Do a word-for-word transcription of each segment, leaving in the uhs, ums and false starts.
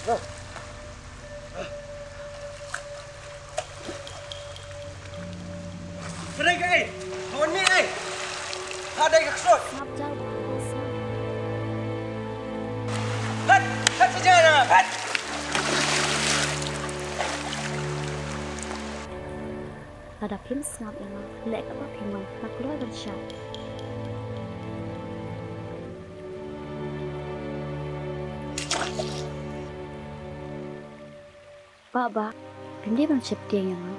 Ka dei kaei? Ka wan mih ei? Ha dei ka ksuid. Sngap jar ba ka snap. Hat! Hat sa jana! Hat! Lada phim sngap ïa nga, leh kaba phi mon, nga kloi ban shah. Bah, bah, phim dei ban sheptieng ïa nga.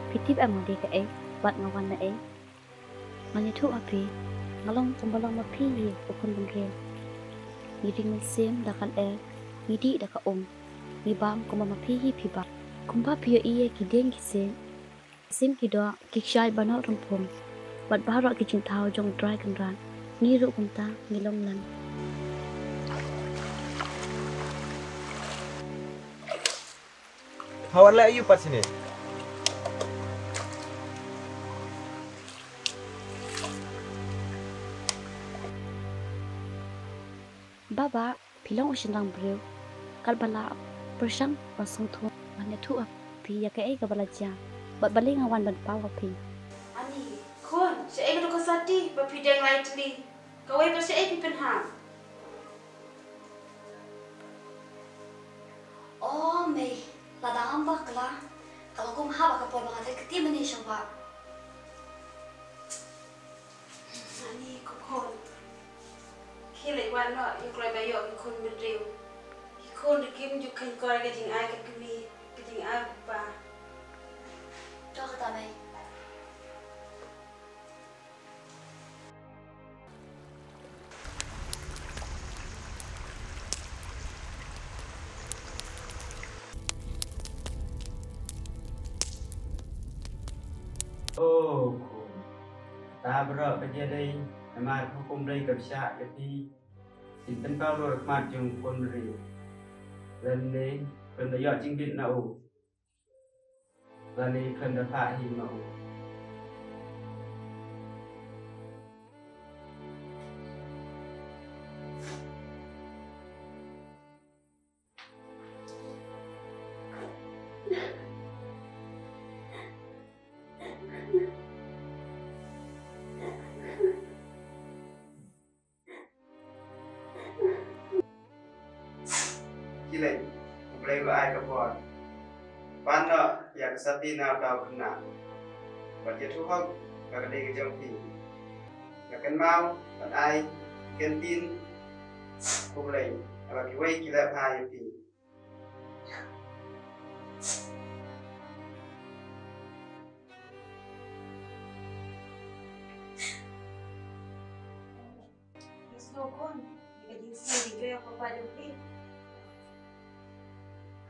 Phi tip em nga dei kaei, bad nga wan naei. Ngan ïathuh ha phi, nga long kumba long ma phi hi, u khun bynriew. Ngi ring mynsiem da ka lyer, ngi dih da ka um, ngi bam kumba ma phi hi phi bam. Kumba phi ïohi ïa ki dieng ki siej, sim ki doh, ki kshaid ba noh rymphum, bad baroh ki jingthaw jong u Trai Kynrad, ngi ruh kumta ngi long lang. Ha, wan leh aïu pat shane? Bah, bah, phi long u shynrang briew. Katba la pyrshang ban sngewthuh, ngan ïathuh ha phi ïa kaei kaba la jia. Bad balei nga wan ban paw ha phi. Ani, khun, shaei kato ka sati ba phi deng lai tylli? Kawei pat shaei phi pynhap? O mei, lada ngam bakla, ka long kum haba ka por ba nga dei kti mane sha wah. Ani ko khun. Khie leit wad noh ïa u kloi ba ïoh ki khun bynriew. Ki khun ruh kim ju kheiñ kor ïa ka jingai ka kmie, ka jingai u kpa. To kata mei. O khun, kata baroh ka jia dei namar ka hukum dei ka pyrshah ïa phi. Phin pynpaw ruh ha khmat jong u khun briew. Lane phin da ïoh jingbit na u. Lane khlem da phah hi ma u. Khie leit, U Blei u la ai ka bor. Pan noh ïa ka sati na uta u khynnah. Bad ïathuh hok ba ka dei ka jong phi. Ïa kynmaw ban ai kyntien U Blei haba kiwei ki leh bha ïa phi. Ïa sngewkhun ïa ka jingsngew jong u papa jong phi.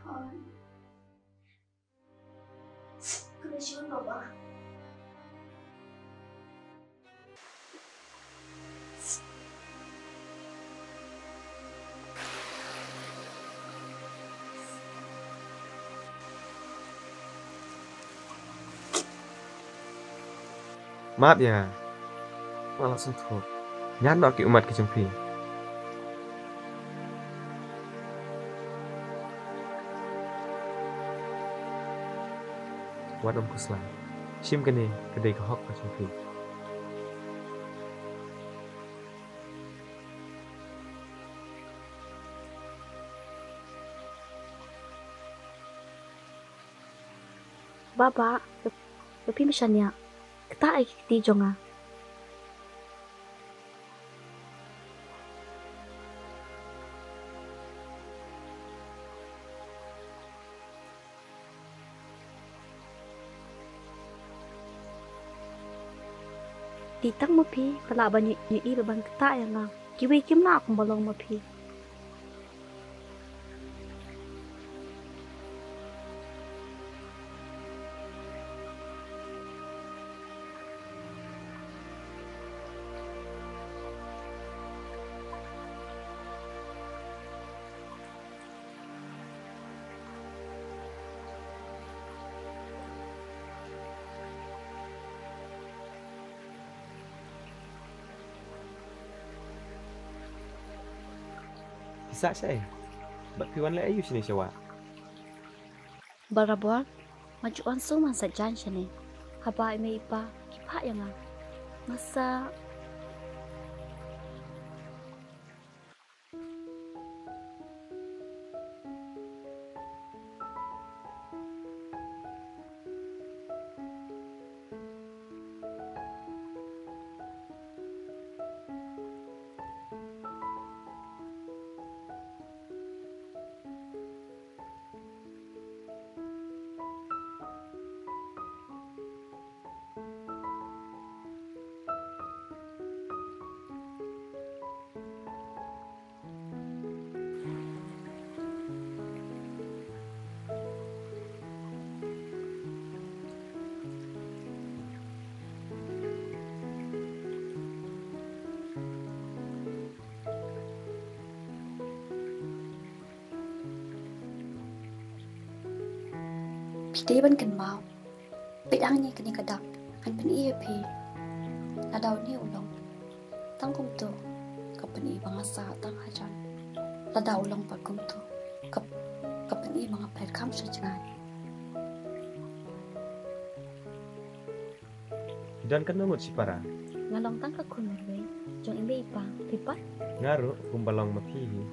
Hooid. Khublei shibun baba. Map ïa nga. Nga la sngewthuh. Ñiad noh ki ummat ki jong phi. Wat ym khuslai. Shim kane ka dei ka hok ka jong phi. Baba, ba phim shaniah. Kata ai ki kti jong nga. Dei tang ma phi ba lah ban ïohi, ïohi ba ban ktah ïa nga. Kiwei kim lah kumba long ma phi. Phi sah shaei? Bad phi wan leh aïu shane sha wah? Barabor nga ju wan sumar sa jan shane. Haba i mei i pa ki phah ïa nga, nga sa Phi dei ban kynmaw. Peit hangne kane ka dak, ngan pyni ïa phi. Lada une u long tang kumto, ka pyni ba nga sah tang hajan. Lada u long pat kumto, ka, ka pyni ba nga phet kham sha jngai. Phi don katno ngut shipara? Nga long tang ka khun marwei jong i mei i pa, phi pat? Nga ruh kumba long ma phi hi.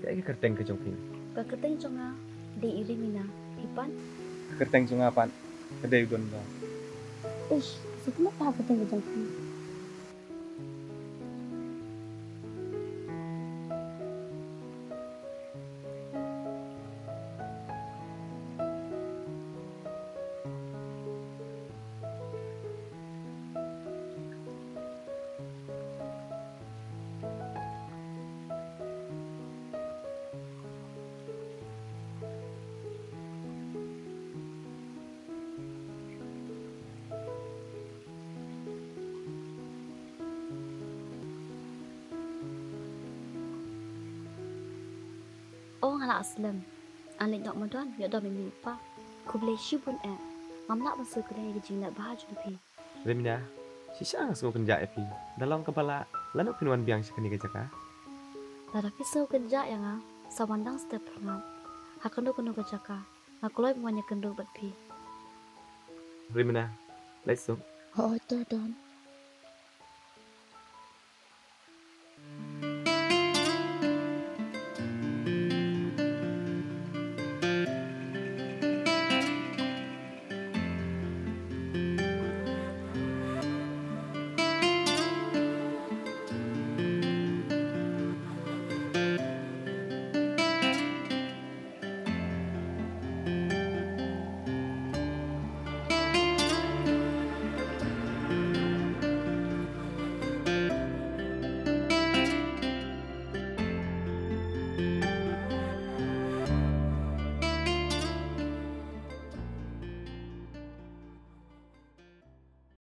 Kaei ka kyrteng ka jong phi? Ka kyrteng jong nga dei i Rimina, phi pat? Ka kyrteng jong nga pat ka dei u Donbor. Ish, sa kumno ka kyrteng ka jong phi? O nga la slem. Ngan leit noh madan, ïoh dom i mei i pa. Khublei shibun eh. Ngam lah ban sngewkmen ïa ka jingleh bha jong phi. Rimina, shisha nga sngewkynjah ïa phi. Da long kaba lah, lano phin wan biang sha kane ka jaka? Lada phi sngewkynjah ïa nga, sa wan dang step pyrngap. Ha kano kano ka jaka, nga kloi ban wan ïakynduh bad phi. Rimina, leit suk. Hooid to Don.